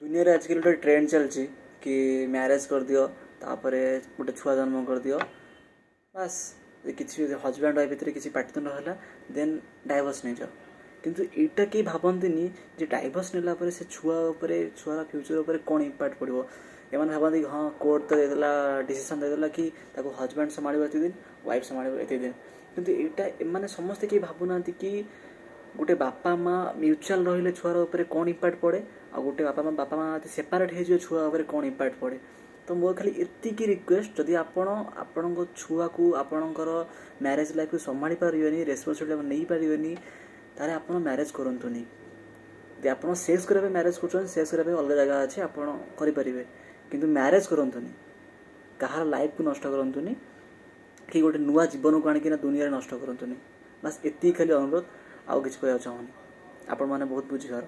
ଦୁନିଆରେ ଆଜିକାଲି ଗୋଟେ ଟ୍ରେଣ୍ଡ ଚାଲିଛି କି ମ୍ୟାରେଜ୍ କରିଦିଅ, ତାପରେ ଗୋଟେ ଛୁଆ ଜନ୍ମ କରିଦିଅ, ବାସ୍। କିଛି ହଜବ୍ୟାଣ୍ଡ ୱାଇଫ୍ ଭିତରେ କିଛି ପାଟିତୁଣ୍ଡ ହେଲା, ଦେନ୍ ଡାଇଭର୍ସ ନେଇଯାଅ। କିନ୍ତୁ ଏଇଟା କେହି ଭାବନ୍ତିନି ଯେ ଡାଇଭର୍ସ ନେଲା ପରେ ସେ ଛୁଆ ଉପରେ, ଛୁଆର ଫ୍ୟୁଚର୍ ଉପରେ କ'ଣ ଇମ୍ପାକ୍ଟ ପଡ଼ିବ। ଏମାନେ ଭାବନ୍ତି କି ହଁ, କୋର୍ଟ ତ ଦେଇଦେଲା, ଡିସିସନ୍ ଦେଇଦେଲା କି ତାକୁ ହଜବ୍ୟାଣ୍ଡ ସମ୍ଭାଳିବ ଏତିକି ଦିନ, ୱାଇଫ୍ ସମ୍ଭାଳିବ ଏତିକି ଦିନ। କିନ୍ତୁ ଏଇଟା ଏମାନେ ସମସ୍ତେ କେହି ଭାବୁନାହାନ୍ତି କି ଗୋଟେ ବାପା ମା ମ୍ୟୁଚୁଆଲ୍ ରହିଲେ ଛୁଆର ଉପରେ କ'ଣ ଇମ୍ପାକ୍ଟ ପଡ଼େ, ଆଉ ଗୋଟେ ବାପା ମା ଯଦି ସେପାରେଟ୍ ହେଇଯିବେ, ଛୁଆ ଉପରେ କ'ଣ ଇମ୍ପାକ୍ଟ ପଡ଼େ। ତ ମୋର ଖାଲି ଏତିକି ରିକ୍ୱେଷ୍ଟ, ଯଦି ଆପଣ ଆପଣଙ୍କ ଛୁଆକୁ, ଆପଣଙ୍କର ମ୍ୟାରେଜ୍ ଲାଇଫ୍କୁ ସମ୍ଭାଳି ପାରିବେନି, ରେସ୍ପନ୍ସିବିଲିଟି ଆପଣ ନେଇପାରିବେନି, ତାହେଲେ ଆପଣ ମ୍ୟାରେଜ୍ କରନ୍ତୁନି। ଯଦି ଆପଣ ସେକ୍ସ କରିବା ପାଇଁ ମ୍ୟାରେଜ୍ କରୁଛନ୍ତି, ସେକ୍ସ କରିବା ପାଇଁ ଅଲଗା ଜାଗା ଅଛି, ଆପଣ କରିପାରିବେ। କିନ୍ତୁ ମ୍ୟାରେଜ୍ କରନ୍ତୁନି, କାହାର ଲାଇଫ୍କୁ ନଷ୍ଟ କରନ୍ତୁନି କି ଗୋଟେ ନୂଆ ଜୀବନକୁ ଆଣିକିନା ଦୁନିଆରେ ନଷ୍ଟ କରନ୍ତୁନି। ବାସ୍, ଏତିକି ଖାଲି ଅନୁରୋଧ, ଆଉ କିଛି କହିବାକୁ ଚାହୁଁନି। ଆପଣମାନେ ବହୁତ ବୁଝିବାର।